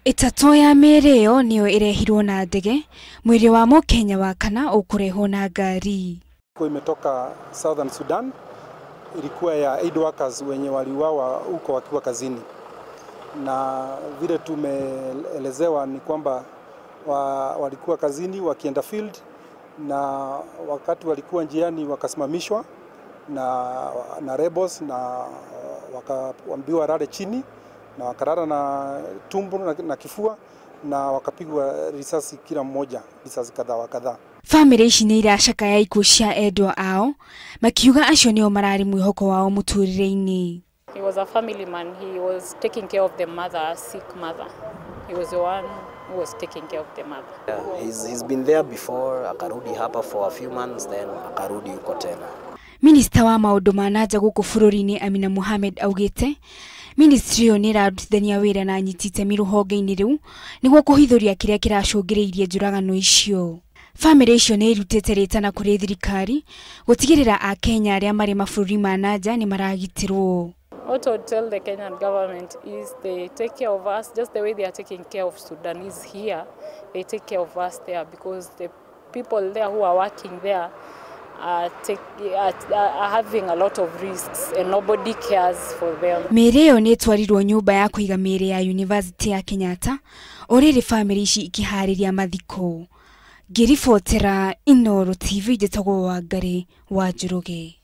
Ĩtatũ ya mĩĩrĩ ĩyo nĩyo ĩrehirwo na ndege, mwĩrĩ wa mũkenya wa kana ũkũrehwo na ngari. Imetoka Southern Sudan, ilikuwa ya aid workers wenye waliuawa huko wakiwa kazini, na vile tumeelezewa ni kwamba walikuwa kazini wakienda field, na wakati walikuwa njiani wakasimamishwa na rebels na wakaambiwa rale chini, na wakarara na tumbo na kifua, na wakapigwa risasi kila mmoja, risasi kadhaa wa kadhaa. Bamĩrĩ ici nĩ iracakaya ikuũ cia endwa ao, makiuga acio nĩo mararĩ mwĩhoko wao mũtũrĩre-inĩ. He was a family man. He was taking care of the mother, a sick mother. He was the one who was taking care of the mother. Yeah, he's been there before, akarudi hapa for a few months, then akarudi huko tena. Minista wa maũndũ ma na nja gũkũ bũrũri-inĩ Amina Mohamed augĩte ministry ĩyo nĩ ĩrarutithania wĩra na anyiti itemi rũhonge-inĩ rũu nĩguo kũhithũria kĩrĩa kĩracũngĩrĩirie njũragano icio. Bamĩrĩ icio nĩ irutĩte rĩtana kũrĩ thirikari gũtigĩrĩra akenya arĩa marĩ mabũrũri ma na nja nĩ maragitĩrwo. What I would tell the Kenyan government is they take care of us just the way they are taking care of Sudanese here. They take care of us there, because the people there who are working there are having a lot of risks and nobody cares for them. Mĩĩrĩ ĩyo nĩ ĩtwarirwo nyũmba ya kũiga mĩĩrĩ ya University ya Kenyatta o rĩrĩ bamĩrĩ ici ikĩharĩria mathiko. Ngĩribotera Inooro TV, njĩtagwo Wangari wa Njoroge.